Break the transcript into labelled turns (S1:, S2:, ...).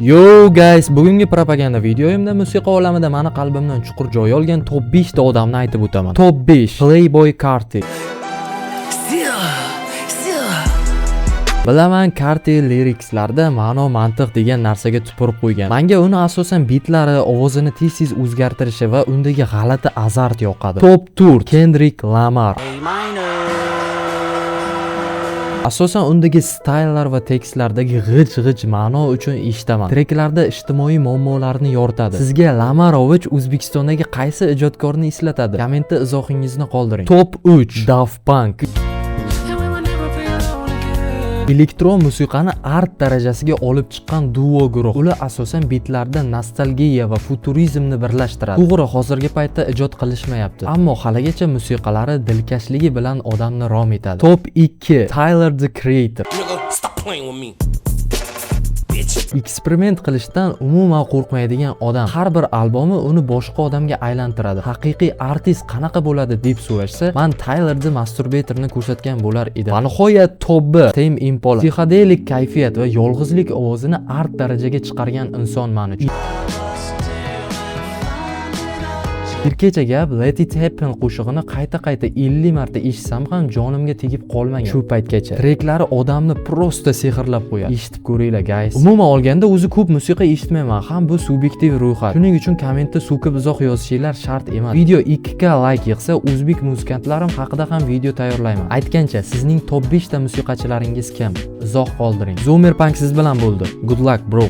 S1: Yo guys, bugungi propaganda videoyimda musiqa olamida mani qalbimdan chuqur joy olgan top 5 ta odamni aytib o'taman. Top 5: Playboi Carti.
S2: Still, still.
S1: Bilaman, Carti lyricslarda ma'no, mantiq degan narsaga tupurib qo'ygan. Menga uni asosan bitlari, ovozini tez-tez o'zgartirishi va undagi g'alati azart yoqadi. Top 4: Kendrick Lamar. Asosan undagi styllar va tekstlardagi g'ij-g'ij ma'no uchun eshitaman. Treklarda ijtimoiy muammolarni yoritadi. Sizga Lamarovich O'zbekistondagi qaysi ijodkorni eslatadi? Kommentda izohingizni qoldiring. Top 3: Daft Punk. Elektron musiqani art darajasiga olib chiqqan duo guruh. Ular asosan bitlarda nostalgiya va futurizmni birlashtiradi. To'g'ri, hozirgi paytda ijod qilishmayapti, ammo haligacha musiqalari dilkashligi bilan odamni rom etadi. Top 2: Tyler, The Creator.
S2: Nigga, stop playing with me. Bitch.
S1: Eksperiment qilishdan umuman qo'rqmaydigan odam. Har bir albomi uni boshqa odamga aylantiradi. Haqiqiy artist qanaqa bo'ladi deb so'rashsa, man Tyler The Masturbatorni ko'rsatgan bo'lar edim. Va nihoyat, top 1: Tame Impala. Psixodelik kayfiyat va yolg'izlik ovozini art darajaga chiqargan inson man uchun. Erkacha gap, "Let It Happen" qo'shig'ini qayta-qayta 50 marta eshitsam ham jonimga tegib qolmagan shu paytgacha. Treklari odamni просто sehrlab qo'yadi. Eshitib ko'ringlar, guys. Umuman olganda, o'zi ko'p musiqa eshitmayman, ham bu subyektiv ro'yxat. Shuning uchun kommentda so'kib izoh yozishinglar shart emas. Video 2K like yig'sa, o'zbek muzikantlarim haqida ham video tayyorlayman. Aytgancha, sizning top 5 ta musiqachilaringiz kim? Izoh qoldiring. Zoomer Punk siz bilan bo'ldi. Good luck, bro.